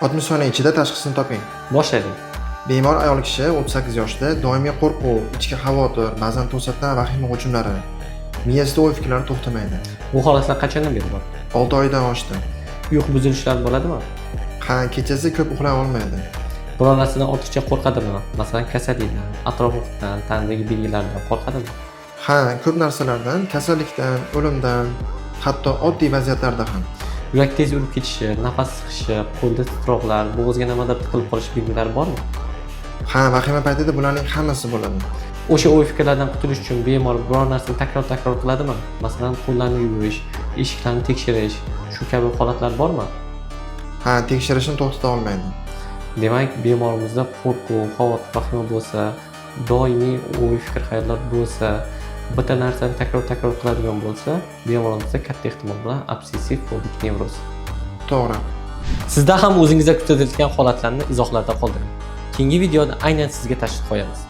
60 soniya ichida tashxisni toping. Boshlaylik. Bemor ayol kishi, 38 yoshda, doimiy qo'rquv, ichki xavotir, ba'zan to'satdan vahima hujumlari. Miyasida o'y fikrlari to'xtamaydi. Bu holatlar qachondan beri bor? 6 oydan oshdi. Uyqu buzilishlari bo'ladimi? Ha, kechasi ko'p uxlay olmaydi. Biror narsadan ortiqcha qo'rqadimi? Masalan, kasallikdan, atrof muhitdan, tanadagi belgilardan qo'rqadimi? Ha, ko'p narsalardan, kasallikdan, o'limdan, hatto oddiy vaziyatlarda ham. Yurak tez urib ketishi, nafas siqishi, qo'lda titroqlar, bo'g'izga nimadir tiqilib qolish belgilari bormi? Ha, vahima paytida bularning hammasi bo'ladi. O'sha o'y fikrlardan qutulish uchun bemor biror narsani takror takror qiladimi? Masalan, qo'llarni yuvish, eshiklarni tekshirish, shu kabi holatlar bormi? Ha, tekshirishni to'xtata olmaydi. Demak, bemorimizda qo'rquv, xavotir, vahima bo'lsa, doimiy o'y fikr xayollar bo'lsa, bitta narsani takror takror qiladigan bo'lsa, bemorimizda katta ehtimol bilan obsessiv fobik nevroz. To'g'ri. Sizda ham o'zingizda kuzatilgan holatlarni izohlarda qoldiring. Keyingi videoda aynan sizga tashxis qo'yamiz.